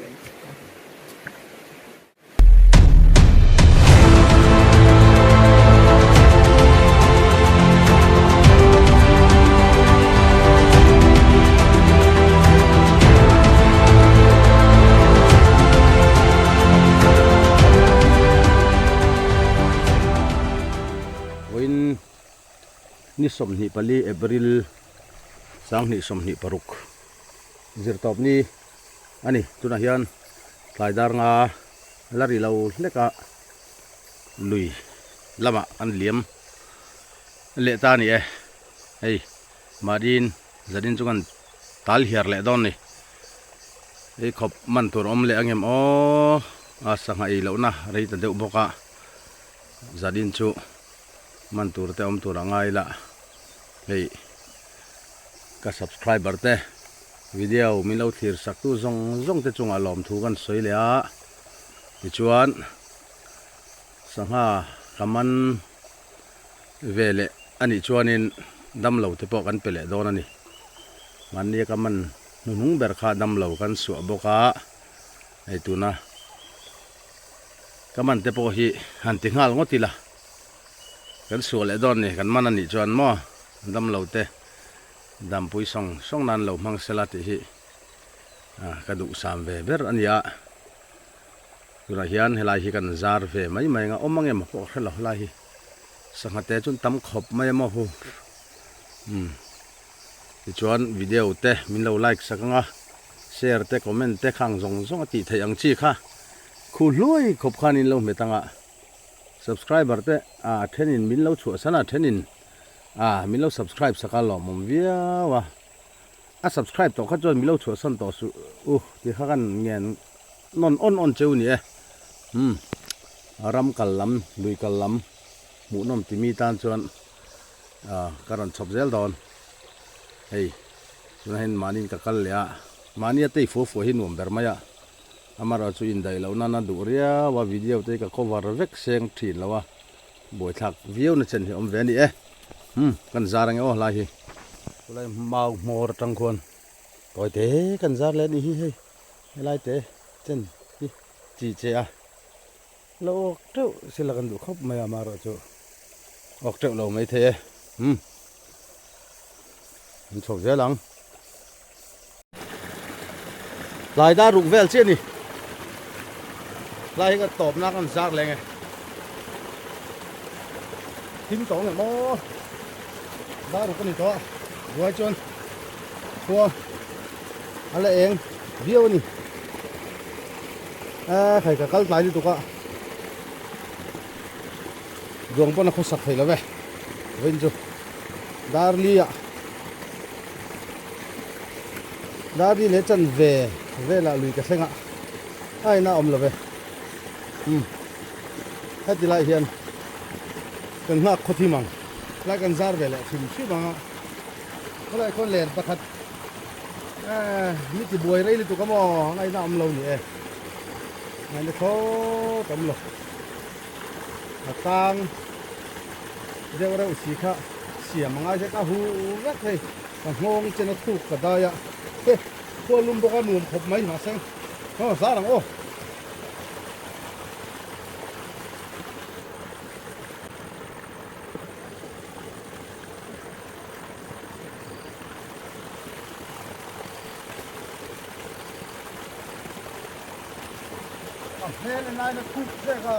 Vawiin ni 24 April 2026 zirtawp ni a ni. Tunah hian tlai dar nga la ri lo hlek a lui lamah an liam leh ta a ni e. Hei mahniin zanin chu kan tal hiar leh dawn a ni. Hei khawp man tur awm leh angem aw a sangha ei lohna rei ta deuh bawk a zanin chu man tur te awm tur a ngai la hei ka subscriber te. Video min lo thlir sak tu zawng zawng te chungah lawmthu kan sawi leh a, tichuan sangha ka man ve leh a nih chuanin damlo te pawh kan pe leh dawn a ni. Mahnia ka man hnuhnung ber kha damlo kan suah bawk a, hei tuna ka man te pawh hi han ti nghal ngawt ila kan suah leh dawn a ni, kan man a nih chuan maw damlo te. Dampui sawng sawng nan lo hmang sela tih hi ka duhsam ve ber a ni a. Tunah hian helai hi kan zar ve mai mai ang a, awm ang emaw pawh ka hre lo helai hi. Sangha te chuan tam khawp mai a maw hu. Umm tichuan video te min lo like sak ang a, share te comment te khang zawng zawng a tih theih ang chi kha khu hluai khawp khan in lo hmet ang a. Subscriber te a thenin min lo chhuahsan a thenin A, min lo subscribe sak a lawmawm viau a, a subscribe tawh kha chuan min lo chhuahsan tawh suh u tih kha kan ngen nawn awn awn cheu ni e. Umm, ram kal lam, lui kal lam hmuhnawm ti mi tan chuan ka rawn chhawp zel dawn. Hei, tunah hian mahniin ka kal leh a, mahnia tei fua fua hi nuam ber mai a, amaherawhchu indaih loh nana duh riau a, video te hi ka cover vek seng thin lo a. Buaithlak viau na chen hi awm ve a ni e. Umm kan zar ange aw hlai hi. Chulai mau hmawr atang khuan tawi te kan zar leh a nih hi hei helai te chen hi chi che a lo awk teuh sila kan duh khawp mai a amaherawhchu awk teuh lo mai thei e. Umm an chho zel ang. Tlai dar ruk vel chiah a ni. Tlai hi ka tawp na kan zar leng e. Thim tawh nge maw? Dar ruk a ni tawh a. Buai chuan khua a la eng viau a ni. A khai ka kal tlai lutuk a. Duang pawn a khawsak thei lo ve. Vawiin chu dar li ah dar li leh chan ve velah lui ka thleng a a ina awm lo ve umm heti lai hian kan nghak khaw thim ang lai kan zar ve leh hrim hrim ang a helai khawn len pakhat eh mi ti buai rei lutuk a maw ngaihna awm lo ni e ngaihna thlawt awm lo. A tlang deuh reuh si kha siam a ngai se ka hu vek hei ka nghawng chen a thuk ka dai a he khua lum bawk a nuam khawp mai mahse aw zar ang aw. A hmel in aina thuk vek a.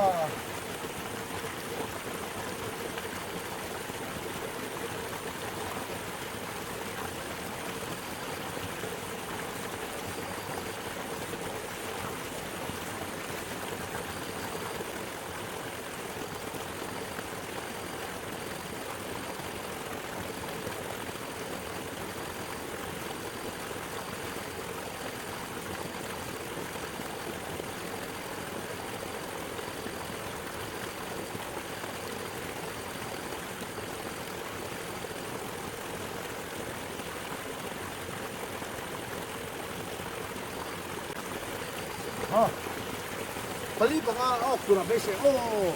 Pali panga a awk turah beisei aw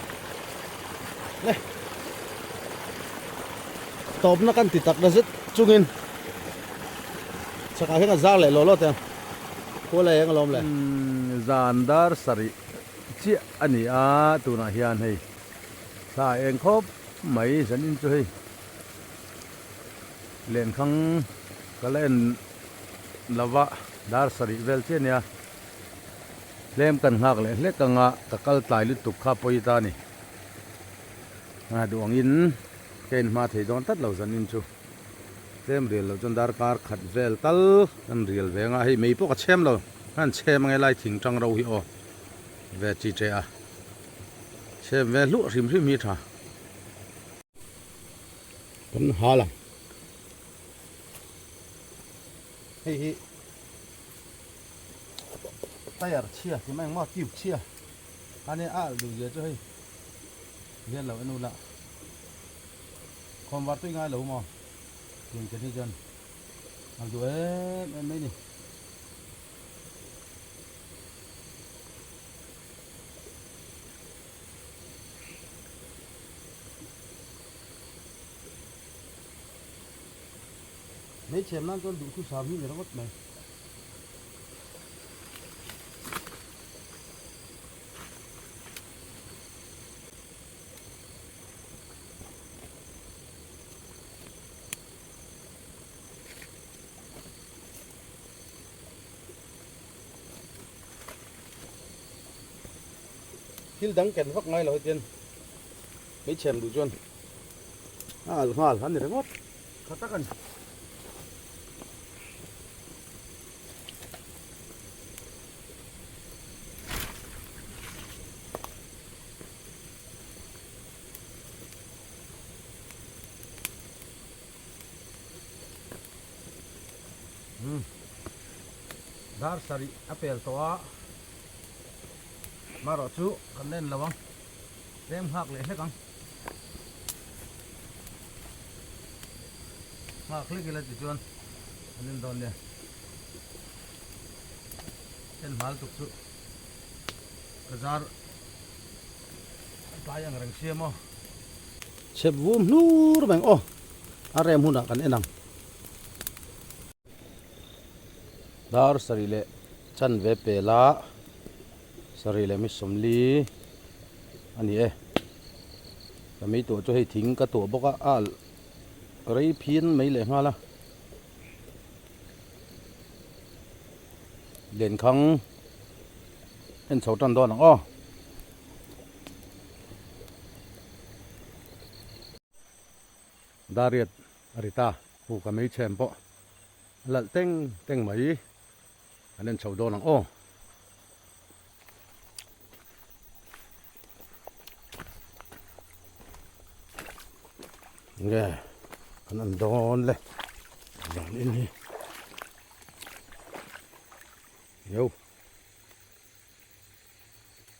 le tawpna kan ti tak na zet chungin chakah hian a zar leh law law teh ang. Khua la eng alawm le. Zan dar sarih chiah a ni a, tunah hian hei thla a eng khawp mai zanin chu hei lenkhang ka la en lova dar sarih vel chiah a nia. Tlem kan nghak leh hlek anga ka kal tlai lutuk kha pawi ta a ni. A duh angin ka inhma thei dawn tlat lo zanin chu. Tlem rial loh chuan darkar khat vel tal kan rial ve anga hei mei pawh ka chhem lo han chhem ange lai thing tang ro hi aw ve chi che a chhem ve hluah hrim hrim hi tha. Kan hal ang hei hi tyre chhia ti mai ang maw tube chhia a nia a alh duh zia chu hei hian lo en ula. Khawnvar tui ngai lo maw? Tiang chen hi chuan a duh em em mai ni. Hmeichhe nan chuan duhthusam hi ni ringawt mai. Thil dang ken vak ngai lo hetian hmeichhem duh chuan a alh nghal a ni ringawt tha tak a ni. Dar sarih a pel tawh a, marawh chu kan en lo ang, tlem nghak leh hlek ang. Nghak hlek ila tichuan an en dawn nia, en hmal tuk chu ka zar. Tlai ang reng sia maw. Chhep vum hnur mai ang aw. A rem hunah kan en ang. Dar sarih leh chanve pela sarih leh mi sawmli a ni e. Ka mei tuah chu hei thing ka tuah bawk a, a alh rei phian mai leh nghal a. Lenkhang en chho tan dawn ang aw. Dariat a ri ta, hu ka mei chhem pawh a lalh teng teng mai, an en chho dawn ang aw. Nge kan an dawn le zan in hi yo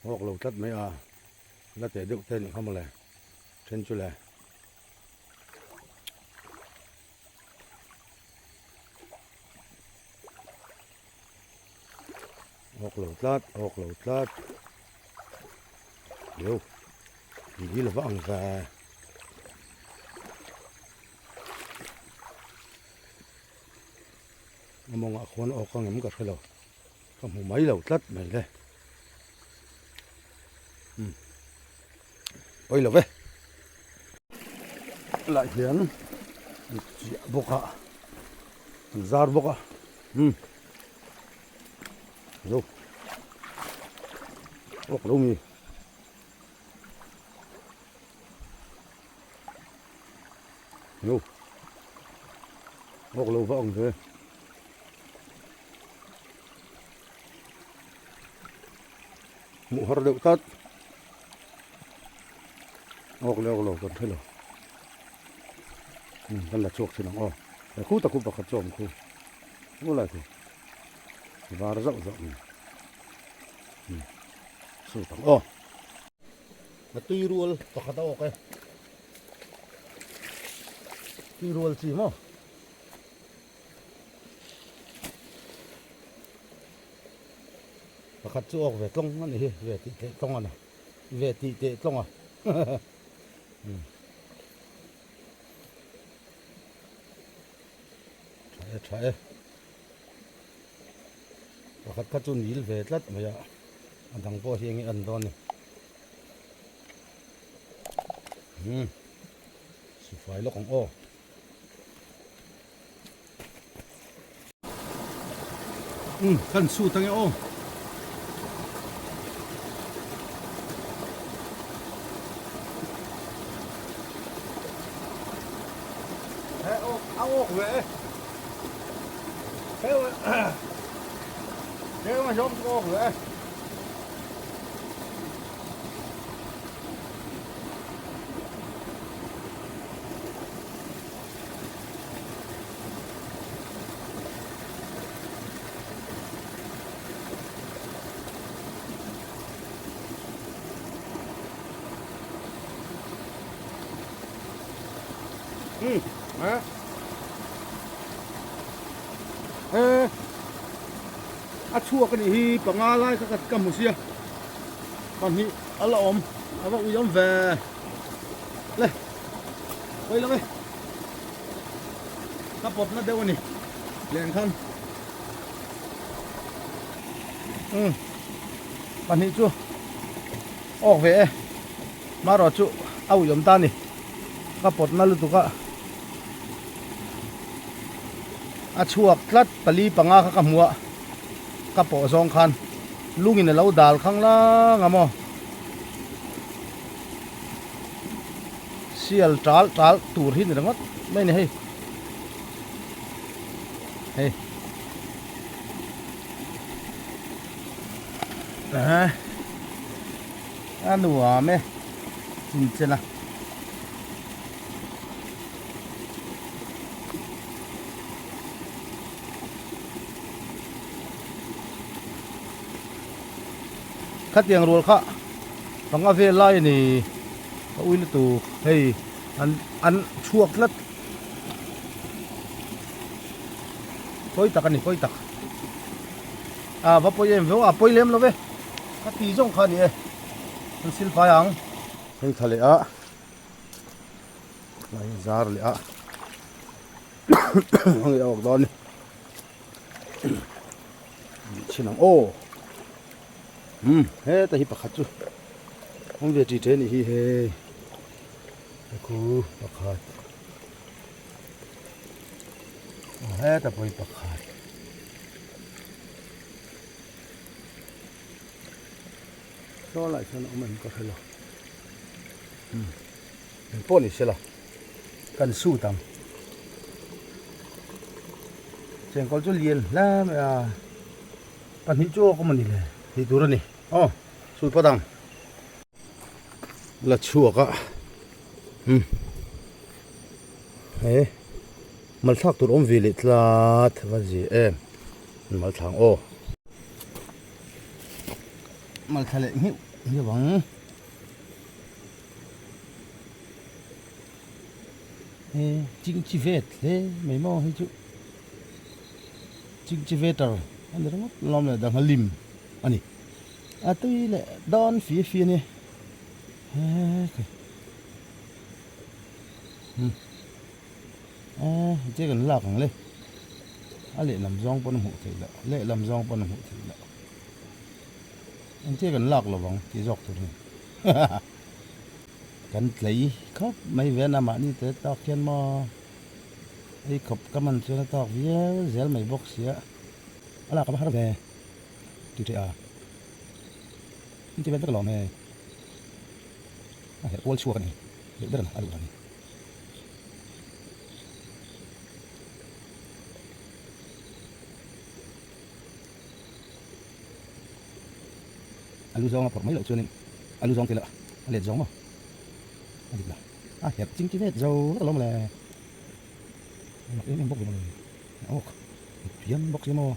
awk lo tlat mai a la teh deuh te nih kha mawle then chu le awk lo tlat awk lo tlat yo ni lo va ang ve. A mawngah khuan awk ang em ka hre lo ka hmu mai lo tlat mai le umm pawi lo ve lah hian an chiah bawk a an zar bawk a umm zo awk lo mi. Yo. Awk lo va ang ve. Hmuh har deuh tlat. Awk leh awk lo kan hre lo. Hmm, kan la chhuak thin ang aw. He khu tak khu pakhat chu a awm khu. Ngaw lai khu. Var zauh zauh mai. Hmm. Sut ang aw. A tui rual pakhat a awk e. Tui rual chi maw? Pakhat chu awk ve tlawng a ni hi, ve tih teh tlawng a ni. Ve tih teh tlawng a. Tha e, tha e. Pakhat kha chu nil ve tlat mai a, a dang pawh hi eng nge an dawn ni. Umm sifai lawk ang aw. Umm kan chhut ange aw. He awk a awk ve e. He he ma zawng chu awk ve e. Ừ, hả? Ê, a chhuak a nih hi panga lai kha ka hmu sia pahnih a la awm a va ui awm ve le pawi lo e ka pawt na deuh a ni leng khan umm pahnih chu awk ve e marawh chu a ui awm ta a ni ka pawt na lutuk a a chhuak tlat pali panga kha ka hmu a ka pawh zawng khan lungin a lo dal khang lang a maw. Sial tal tal tur hi ni ringawt mai a ni hei hei a nuam e chinchen a. Khatiang rual kha panga vel lai a ni ka ui lutuk hei an an chhuak tlat pawi tak a ni pawi tak a va pawi em viau a pawi lem lo ve ka ti zawng kha a ni e an sil fai ang hei tha leh a tlai zar leh a hei a awk dawn a ni. Chhin ang aw umm heta hi pakhat chu awm ve ṭi ṭe a nih hi hei khu pakhat aw heta pawh hi pakhat saw lai sawn a awm em ka hre lo umm engpawh ni sela. Kan sut ang. Chengkawl chu lian hle mai a. Pahnih chu awk a ni le. Tih tur a ni. Aw, sut phawt ang. La chhuak a. Hmm. He. Malthlak tur awm ve leh tlat va zi em. Malthlang aw. Malthla leh ngheuh ngheuh ang. He chingchi vet hle mai maw hei chu chingchi veter a ni ringawt lawm leh dang a lim a ni a tui leh dawn fia fia a ni he hmm eh che kan lak ang le a lehlam zawng pawn a hmuh theih loh lehlam zawng pawn a hmuh theih loh engche kan lak lo vang tih zawk tur a ni. Kan tlei khawp mai ve a mahni te tawk hian maw ei khawp ka man chuan a tawk viau zel mai bawk sia a lak a va har ve ti teh a in ti vel vek alawm e a herh kual chhuak a ni deuh ber a luh dan hi. A lu zawng a phawrh mai loh chuanin a lu zawng tila a let zawng maw a dik lo a herh ching chi vet zo vek alawm le a mak em em bawk ve mawni a awk thiam bawk sia maw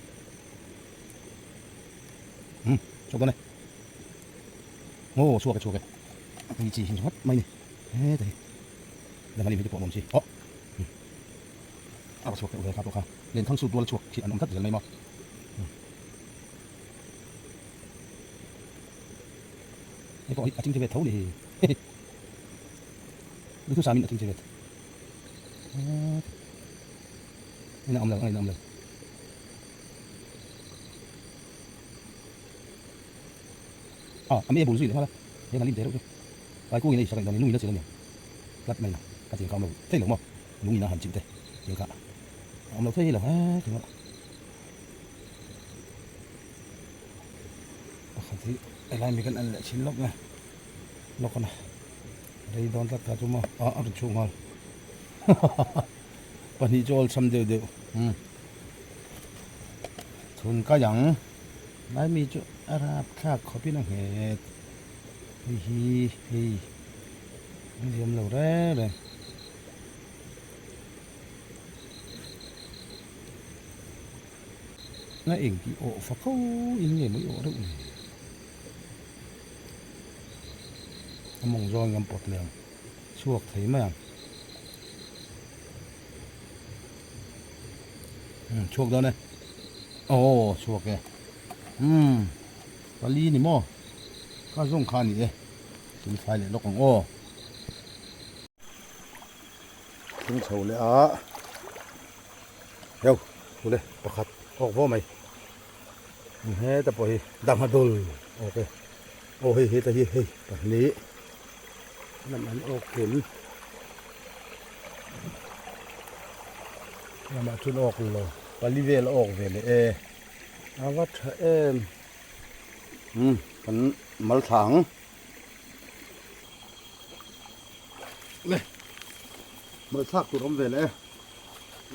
umm chhuak dawn e aw chhuak e chhuak e a tui chi hi ringawt mai ni heta hi dang alim hi te pawh a awm si aw a va chhuak deuh ve kha pawh kha lenthang sut rual chhuak khi an awm tlat zel mai maw. Hei pawh hi a chingche ve tho ni hi duhthusam in a chingche ve eng a awm lo eng a awm lo. A a me bul zui leh nghal a, he hna lim te reuh chu kai kungin a isakai dawn in lungin a chilh a niang tlat mai na ka tiang kha awm lo thei lo maw lungin a han chilh te tiang kha a awm lo thei lo he thing a pakhat hi helai mi kan en leh chhin lawk nge lawk a na rei dawn tlat kha chu maw a a rawn chhuak nghal pahnih chu awlsam deuh deuh umm thun kai ang. Lai mi chu a rap thlak khawp in a nghet hei hi hei an ziam lo reng reng. A eng tih awh fa kho in nge mawi awh reuh ni a mawng zawng kan pawt leh ang chhuak thei mai ang chhuak dawn e. Aw chhuak e umm pali ni maw ka zawng kha a ni e thil fai leh lawk ang aw. Thing chho leh a heuh ule pakhat awk vawh mai heta pawh hi dangha dul awk e aw hei heta hi hei pahnih lam an awk kim. Lamah chuan awk lo pali vel a awk ve leh e a va tha em umm kan mal thla ang le mal thlak tur awm ve leh e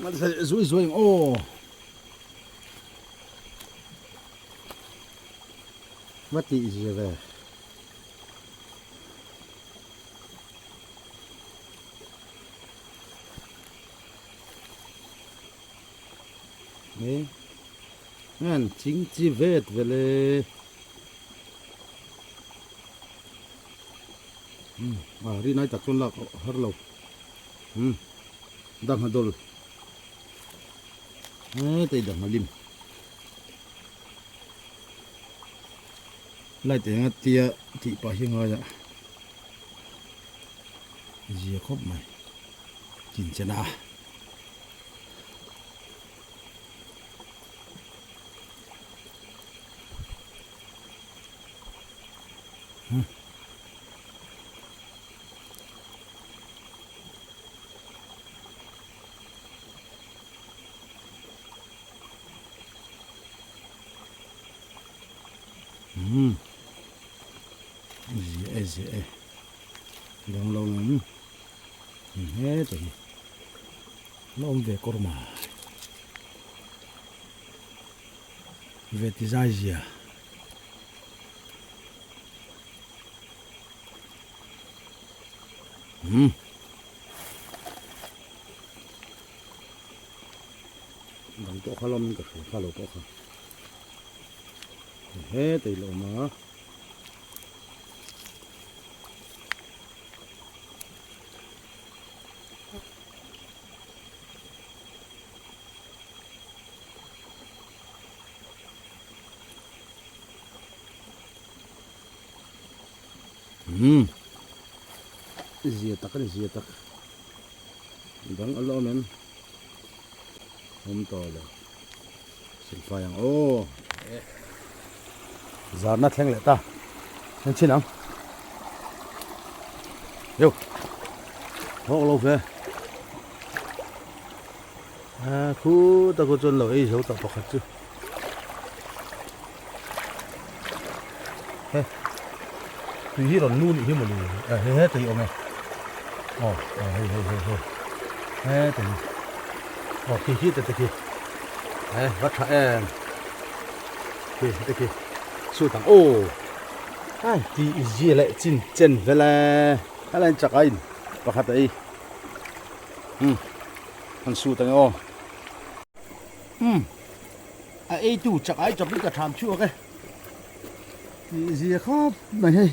mal thla leh zui zui ang aw va tih zia ve. Nge ngan ching chi vet vele um a ri nai tak chuan lak har lo um dang ha dol he tei dang ha lim light eng a tia tih pah hi ngai a zia khawp mai chinchena a. Umm zia e zia e dang lo ang heta hi la awm ve kawr mai ve ti zai zia umm dang pawh kha lawm in ka hria kha lo pawh kha. Hetah i la awm a. Umm zia tak a ni zia tak dang a la awm em awm tawh lo. Silfai ang aw. Zarna thleng leh ta. En chin ang. Yo. Thawk lo ve. A khu ta khu chuan lo ei zo tawh pakhat chu. He. Tui hi rawn nu nih hi mawni. He he tei awm e. Aw hei hei hei hei. He tei. Aw khi khi te te khi. He va tha em. Khi te khi. Su tang aw. Ai ti zia leh chin chen vel e. Helai chak a in pakhat a ei. Um. Han su tang e aw. Um. A ei tu chak ai chawp in ka tham chhuak e. Ti zia khawp mai hei.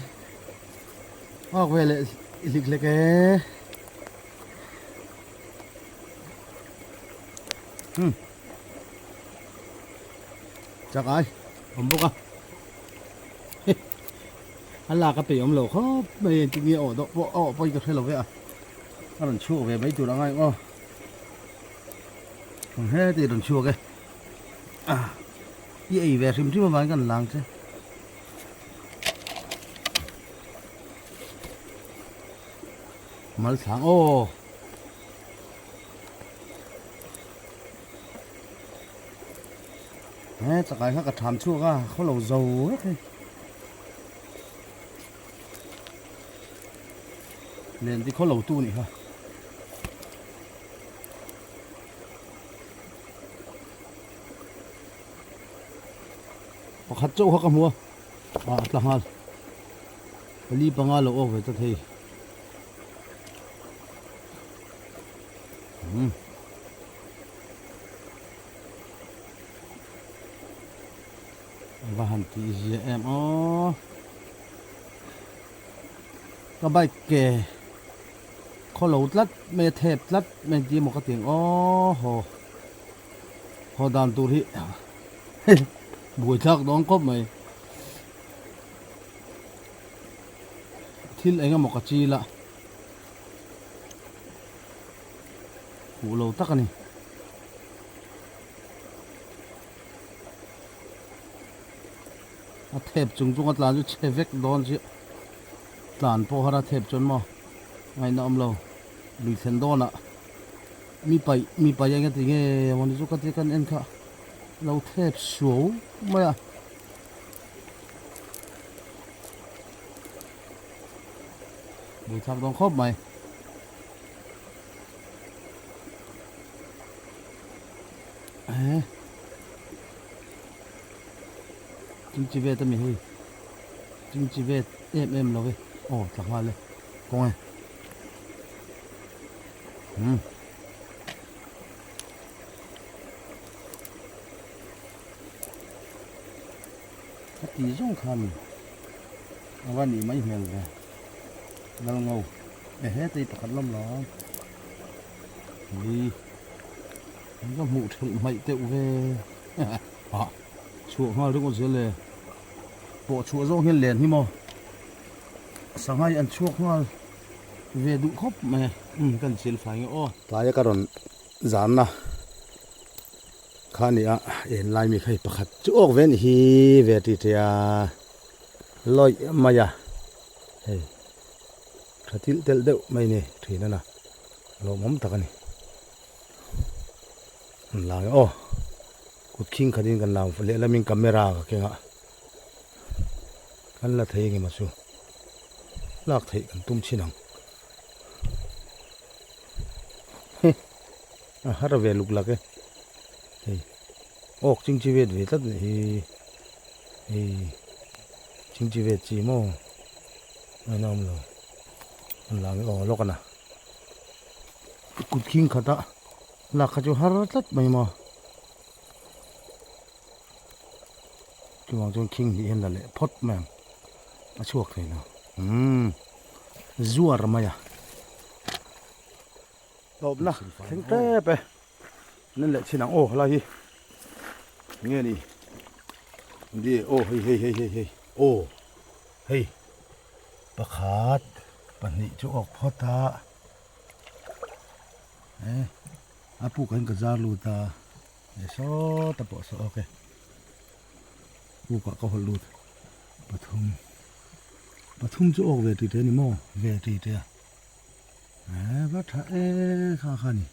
Awk ve leh hlik hlek e. Hmm. Chak ai awm bawk a. A lak a pe awm lo khawp mai engtin nge awh dawh pawh awh pawhin ka hre lo ve a. A rawn chhuak ve mai tur angai aw. He ti rawn chhuak e. I ei ve hrim hrim avangin kan lang che. Mal thlang aw. He chakai kha ka tham chhuak a khaw lo zo vek hei. Len ti khaw lo tu nih kha. Pakhat chauh kha ka hmu a, ah a tla nghal. Pali panga lo awk ve ta thei. Hmm. Va han tih zia em aw. Ka bike ke khaw lo tlat mai a thep tlat mai an ti emaw ka ti ang aw haw haw dan tur hi buai thlak dawn khawp mai. Thil eng emaw ka chil a huh lo tak a ni. A thep chung chung a tlan chu chhe vek dawn chiah tlan pawh har a thep chuan maw ngaihna awm lo lui thlen dawnah mi paih mi paih eng ati nge mawni chu ka ti kan en kha lo thep suau mai a. Bui thlak dawn khawp mai. Eh. Chingchi vet ami hei. Chingchi vet em em lo ve. Oh tla nghal e. Kawng e. Hmm. Ka ti zawng khan a va nih mai hmel ve lal ngo e hetei pakhat lawm lo ni ka hmuh thelh hmaih deuh ve ah chhuah nghal ringawt zel le pawh chhuah zawng hian len hi maw sangha hi an chhuak nghal ve duh khawp mai a um kan chil fai nge aw tlai a ka rawn zan a. Kha ni a en lai mi kha hi pakhat chu awk ve ni hi ve ti tia lawih mai a hei tha tilh telh deuh mai ni thin a na lawmawm tak a ni an la nge aw kut khing khat in kan lam lehlam in camera ka keng a kan la thei engemaw chu lak theih kan tum chin ang. A har ve luk lak e hei awk chingchi vet ve tlat nih hi hei chingchi vet chi maw ngaihna awm lo an la nge aw lawk a na kut khing khat a lak kha chu har tlat mai maw chuvang chuan khing hnih hian la leh phawt mai ang a chhuak thei lo umm zuar mai a. Tawpna thleng tep e nan leh chin ang aw helai hi nge ni di aw hei hei hei hei hei aw hei pakhat pahnih chu awk phawt a e a puk ah hian ka zar lut a e sawta pawh saw awk e puk ah ka hawlh lut pathum pathum chu awk ve tih te a ni maw ve tih te a. Eh va tha e kha kha ni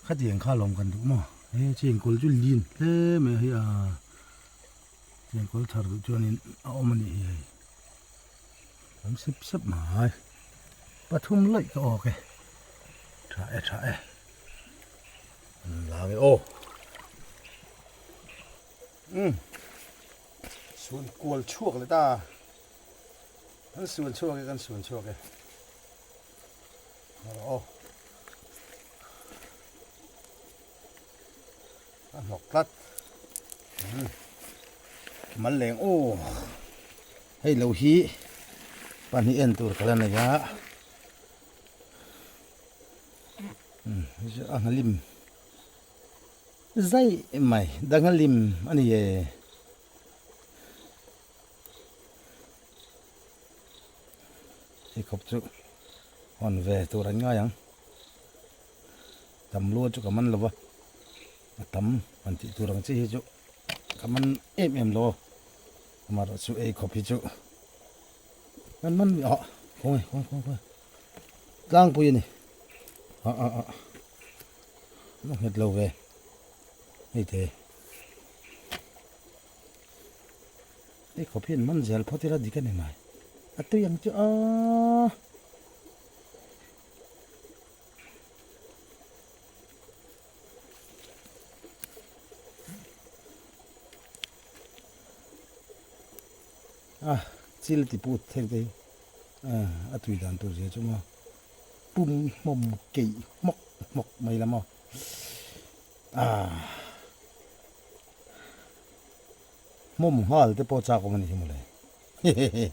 khatiang kha lawm kan duh maw he chengkawl chu lin hle mai a hei a chengkawl thar duh chuanin a awm a nih hi hei awm sep sep mai pathum laih ka awk e tha e tha e an la nge aw um chhun kual chhuak leh ta. Kan suan chhuak e, kan suan chhuak e. Hawh aw. A hnawk tlat. Hmm. Mal leng aw. Hei lo hi pahnih en tur ka la nei a. Hmm, a nghalim zai mai, danghalim a ni e. Hei khawp chu hawn ve tur an ngai ang tam lua chu ka man lo va a tam han tih tur ang chi hi chu ka man em em lo amaherawhchu ei khawp hi chu kan man ah khawnge khawnge khawnge. tlangpui a ni ah ah ah a nghet lo ve hei te hei khawp hian man zel phawt ila dik a ni mai a tui ang chu aaa. A chil ti put thei te hi a tui dan tur zia chu maw pum hmawm keih hmawk hmawk mai la maw ah hmawm nghal te pawh chak awm a ni hi mawle hehehe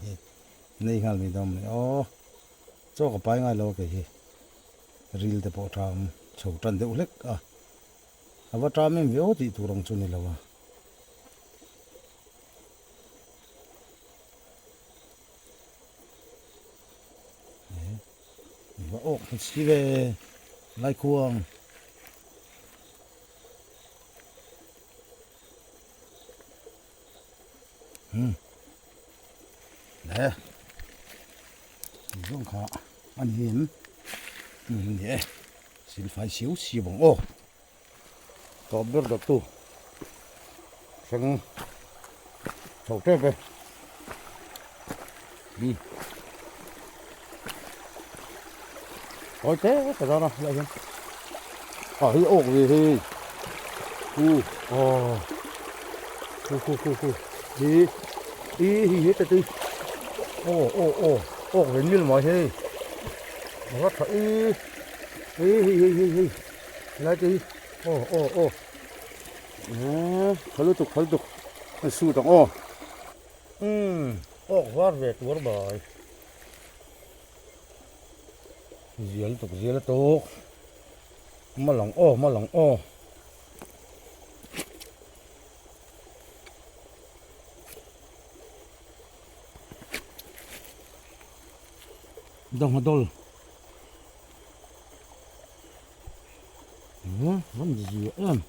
nei nghal mai dawn mawle aw chaw ka pai ngai lo a kei hi ril te pawh ṭam chho ṭan deuh hlek a a va ṭam em ve aw tih tur ang chu ni lo a. Va awk hmu si ve laikhuang. Hmm. Le. Zawng kha an him. Ni e. Silfai siu siu bang aw. Tawp ber dawt tu thleng chho tep e umm tawi te ka zan a helaiah hian ah hei awk ve hei u aw khu khu khu khu hi i hi hi te tui aw aw aw awk ve mil mai hei a va tha i hi hi hi hi hi. Helai te hi aw aw aw eee tha lutuk tha lutuk a sut ang aw umm awk var ve tur bai zia lutuk zia lutuk malang aw malang aw. Dangha dawl. Van zia em.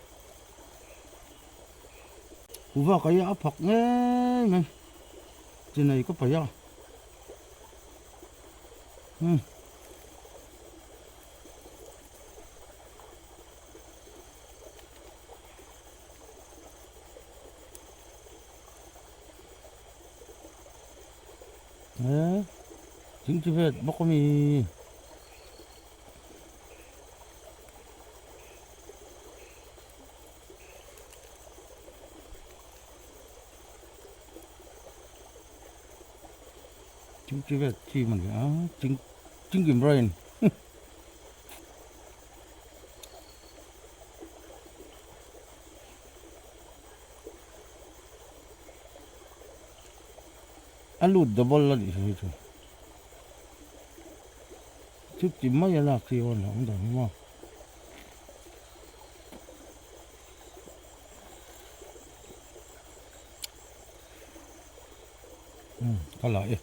Kuva ka hi a phak ngei mai. Chinai ka paih a. Hmm. He thing chi vet bawk ami. Thing chi vet chi man ve a ching ching kim rain. A lut double a nih hi chu chuti mai a lak chi awn a awm dan hi maw. Umm ka la e.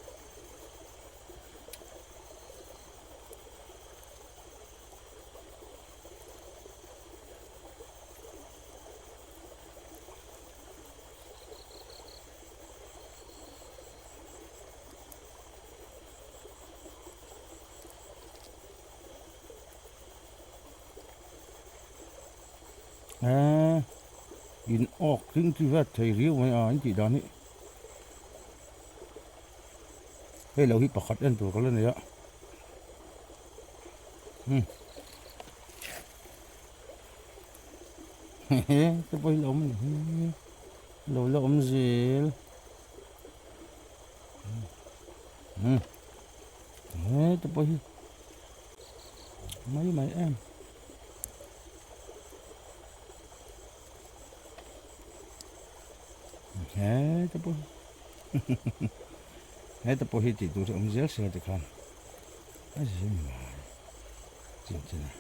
Eee in awk ding chu vet thei riau mai a an tih dan hi hei lo hi pakhat en tur ka la nei a umm hehe te pawh hi la awm a ni hi. Lo la awm zel. Hmm. He te pawh hi mai mai em. He te pawh hi. He te pawh hi tih tur hi awm zel sela tikhan. A zim mai. Chin chin a.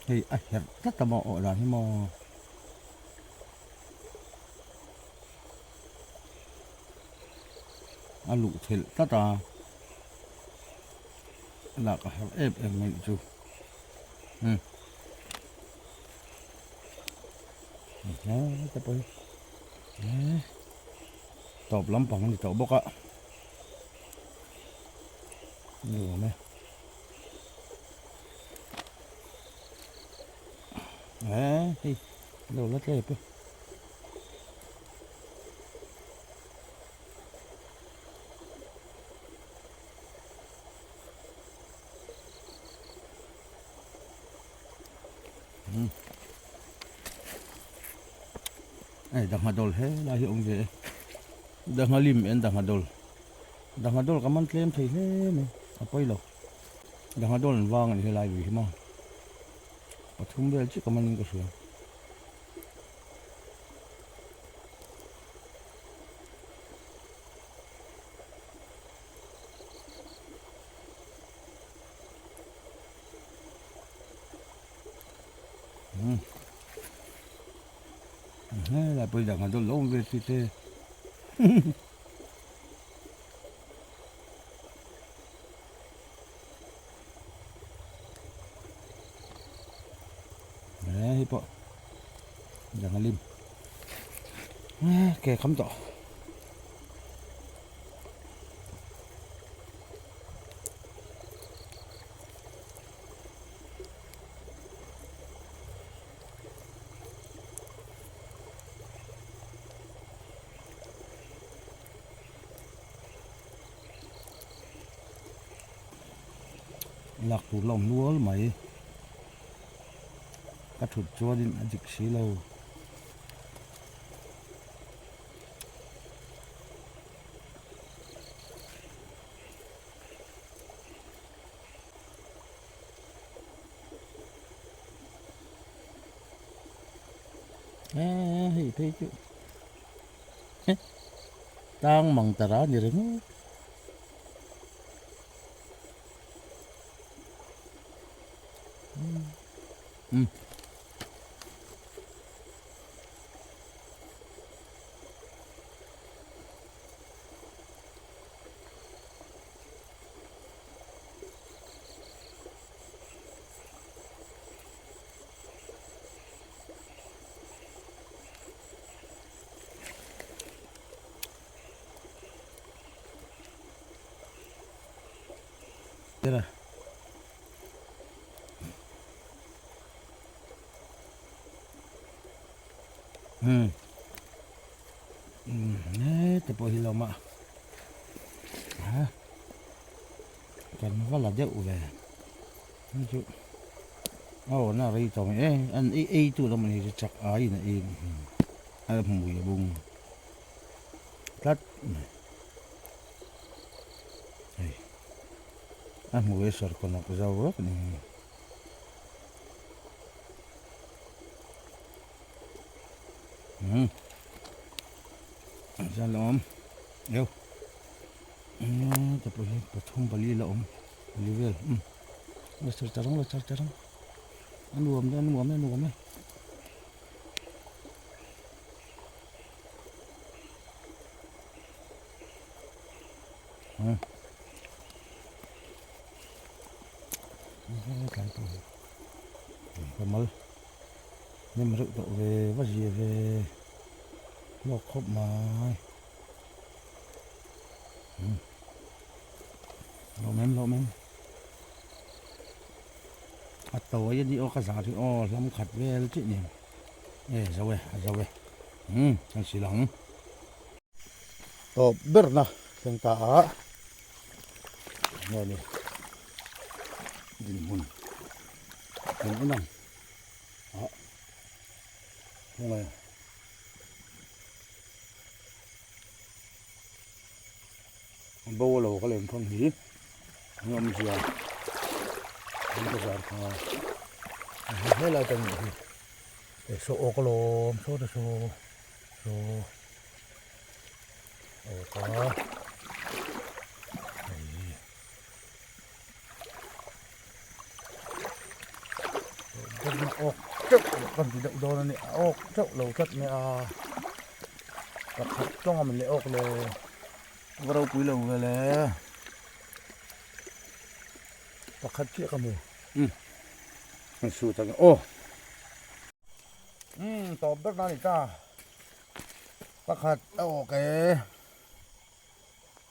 Hei a herh tlat a maw awh dan hi maw. A luh thelh tlat a. Lak a har em em mai chu. Hmm. He te pawh hi. He. Tawp lampang a ni tawh bawk a. Nuam e. He hei lo la tlep e. Hei dangha dawl he lai hi a awm ve e dangha lim en dangha dawl dangha dawl ka man tlem thei hle mai a pawi lo dangha dawl an vang a ni helai lui hi maw pathum vel chiah ka man in ka hria. Helai pawh hi dangha dawn lo awm ve si te. Hei pawh dangha lim. Ke kham tawh. Lak tur la awm nual mai ka thut chuanin a dik si lo. Eee hei phei chu tang mang tara ni ringawt. Umm. Hmm. Hete pawh hi lawm a ha kan va la deuh ve hei chu a aw na rei tawh mai e an ei ei tu lam ani chu chak aiin a ei a hmui a bung tlat mai hei a hmui a sawr kaw nawk zo vek a ni. Chuan la awm eu te pawh hi pathum pali la awm pali vel umm la char char ang la char char ang a nuam e a nuam e a nuam e. Kamal nem reuh tawh ve va zia ve hlawk khawp mai hlawm em hlawm em a tawi a ni aw ka zah hi aw hlam khat vel chiah ni e zo e a zo e umm an sil ang tawp ber na thleng ta a nge ni dinhmun eng en ang ah khawnge bo lo ka lem thawm hi an awmzia an ka zar kha helai ta nih hi saw awk alawm saw te saw saw. Awk a hei awk teuh loh kan ti deuh dawn a ni awk teuh lo tlat mai a pakhat tawng a mawle awk le va ropui lo ve le. Pakhat chiah ka hmu. Umm an su tak aw. Umm tawp ber na ni ta. Pakhat a awk e.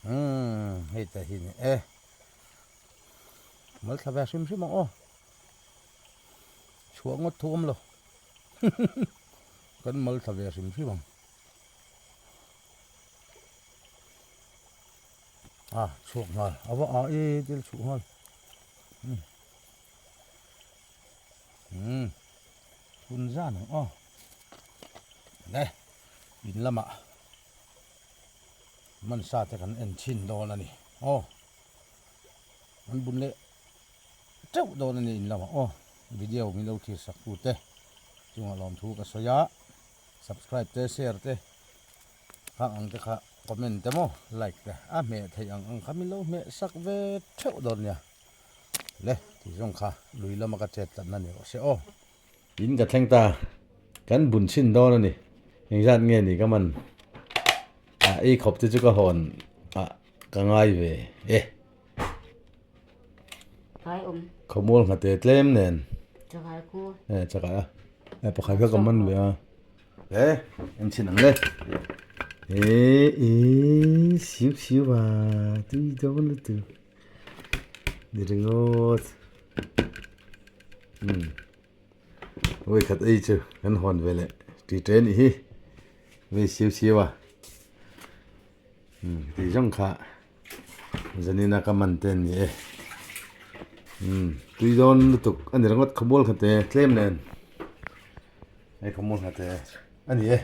Umm hei te hi ni e. Mal thla ve hrim hrim ang aw. Chhuah ngawt thu awm lo. Kan mal thla ve hrim hrim ang. A chhuak nghal a va a e thil chhuh nghal umm umm hun zan ang aw le in lamah man sa te kan en chhin dawn a ni aw an bun leh teuh dawn a ni in lamah aw video min lo thlir sak tu te chungah lawmthu ka sawi a subscribe te share te. Khang ang te kha comment te maw like te a hmeh theih ang ang kha min lo hmeh sak ve theuh dawn nia le tih zawng kha lui lama ka chet tlatna ni rawh se aw. In ka thleng ta kan bun chhin dawn a ni engzat nge ni ka man ah ei khawp te chu ka hawn ah ka ngai ve e. Khawmual nghate tlem nen e chakai a e pakhat kha ka man ve a. E en chhin ang le e e siu siu a tui dawn lutuk ni ringawt umm vawikhat ei chu kan hawn ve leh ṭi ṭe anih hi vei siu siu a umm tih zawng kha zanina ka man te an ni e umm tui dawn lutuk a ni ringawt khawmual kha te tlem nen. Hei ka hmuh hna te a ni e.